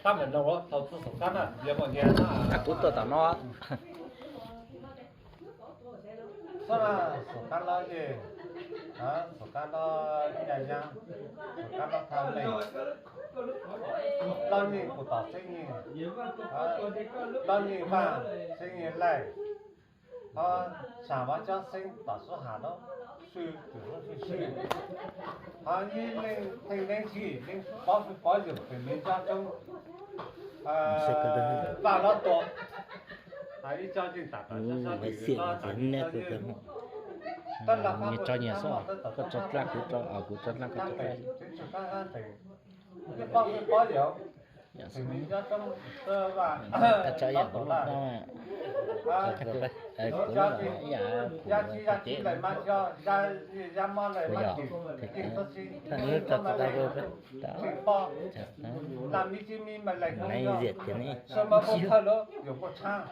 Tab meem no thaum txog xov kab na, yog mas nyias na. Kuv tuaj tom no. Xov kab no ces, xov kab no nyas nyas, xov kab no thaj meej. Loj nyij kuv tom xeeb nyij, loj nyij vaj xeeb nyij laij, ho sam mab cob xeeb tom sub has no, swj tus sub swj swj. Ho ib leej theej neeb tshij, leej pob fwj pob yoos pem me ncob roob, vaj lob tua. Ib co yeej tam tom, tab lam fab tso nyias xwb, koj tso dlab kuv tso, kuv tso dlab koj tso dlab. Pob fwj pob yoos, pem me ncob roob, vaj lob tua. Yaj tsi yaj tsi lawm mas xyov, yaj mob lawm mas cim, cim txhob txi, cim pob, laj mi tsi mi mas lais koob, sua mas puj thawj lub yuav puj tshab.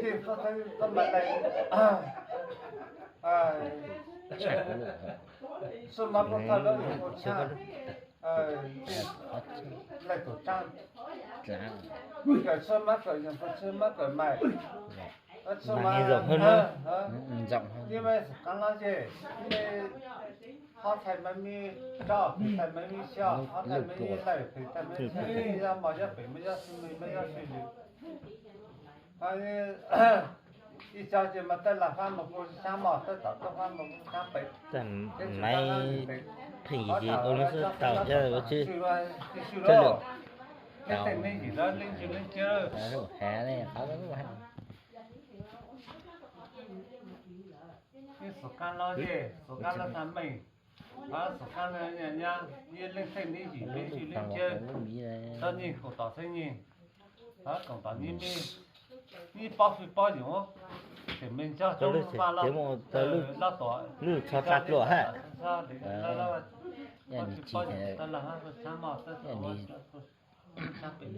Cim txhob txi txhob mas lais, sua mas puj thawj lub yuav puj tshab. Lawv tus tsaab, kawm txhua mab kawm yoog, kawm txhua mab kawm mais, txhua mab, yeej mas xov kab no ces, qhov txhais mas me rau, pem txhais mas me xyo, qhov txhais mas me lawm, pem txhais mas me xyo, yog mos yog pem mas yog xwb me mas yog xwb lwm. Ib co ces mas tej lam fab mas kuj tshab mos, tej tom tuaj fab mas kuj tshab pem. Maiv pheej yim yim ua lub xwb tau thiab ua tsis tau lawm. Tau, has ne qhov xov kab no ces xov kab no tag meej, xov kab no nyas nyas, ib leej theej neeb yim leej swj leej caw, txhob nyij koom tom xeeb nyij, koom tom nib me, nib pob fwj pob yoos, pem me ncob roob vaj lob, lob tuam, lub txhob tsa pluaj hab. Txhob tsa pluaj, txhob tsa pem, txhob tsa pem, txhob tsa pem.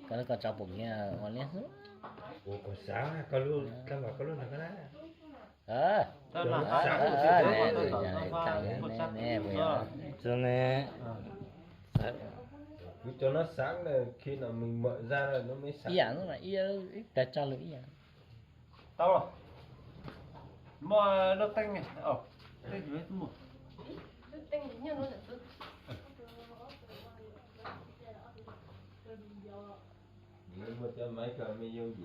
Koj lub koj tso pum kiag ua liab xwb. Kuv xav koj lub, koj lub no koj na. Kuv cov no xav na, khi no mws mam zaj no mws xav. Ib yam, ib tag tso lus ib yam. Tau, muaj lub teeb, tej mus. Muaj cov maiv kawg me yooj yim.